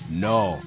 No.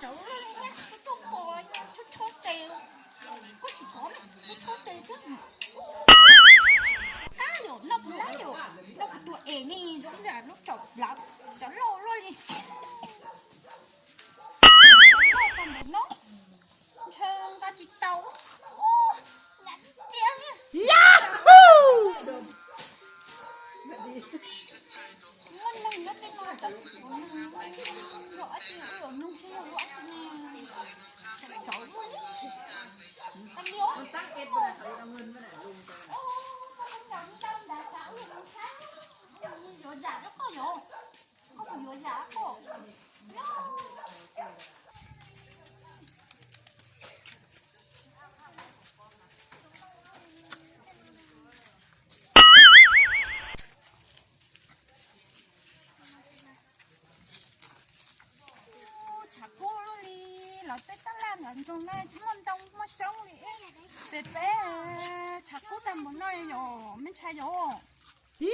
Tsawv loj li thiab, tshob tshob tes, kuj tsis kov ne, tshob tshob tes thiab. Qab yom, noj puas lab yom, noj puas tuag es ne, zoo li lub tsaum lav, cov loj loj li. Loj tag npaum no, ntshe nqa tsis tau. Ua, nyav tib tiag li. Muaj neeg nyob tej no, yog dab tsi kuj yuav mloog seb yog lub dab tsi ne. Tsawv luaj li. Tag li os. Ua, koj cov ntau nrad xav ua yus saib, yuav zam rau koj yom. Koj puas yuav zam koj? Tshav kub luaj li, lawv tej tab laj nram nroog na tsis muaj ntoo muaj xyoob li. Pem peb tshav kub tag npaum no yom, me ntshai yom.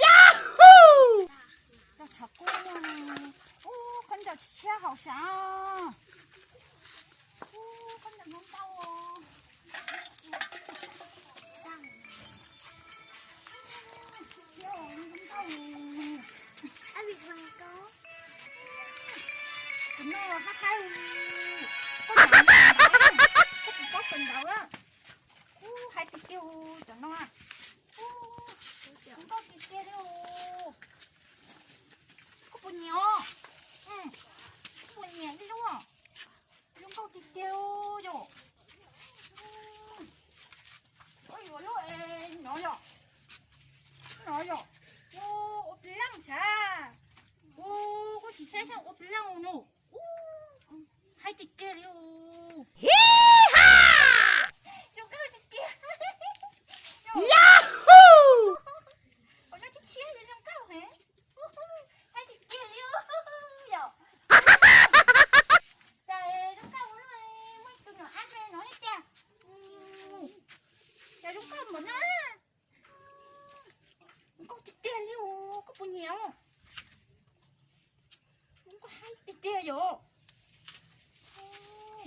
Yahoo! Cov tshav kub, ub, khaub ncaws tshiab tshiab haum xyav. Ub, khaub ncaws ntau ntau. Tus no haj haib, koj nyav, koj puas paub kawm ntawv? Ub, haib tiag tiag cov no. Ub, zoo nkauj tiag tiag li. Koj puas nyiam os? Koj puas nyiam ib lub os? Zoo nkauj tiag tiag yom. Ua yuav lub no yom. No yom. Ua plag sav. Ua, kuv tsis saib saib ua plag no. Ub, haib tiag tiag li. Zoo nkauj tiag tiag. Yahoo! Ua no tshiab tshiab zoo nkauj ne. Haib tiag tiag li yom. Cas zoo nkauj, muaj tus nyuam ab me no li tiag. Cas zoo nkauj npaum no. Zoo nkauj tiag tiag li, koj puas nyiam os? Zoo nkauj haib tiag tiag yom.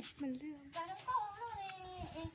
Cas zoo nkauj luaj li.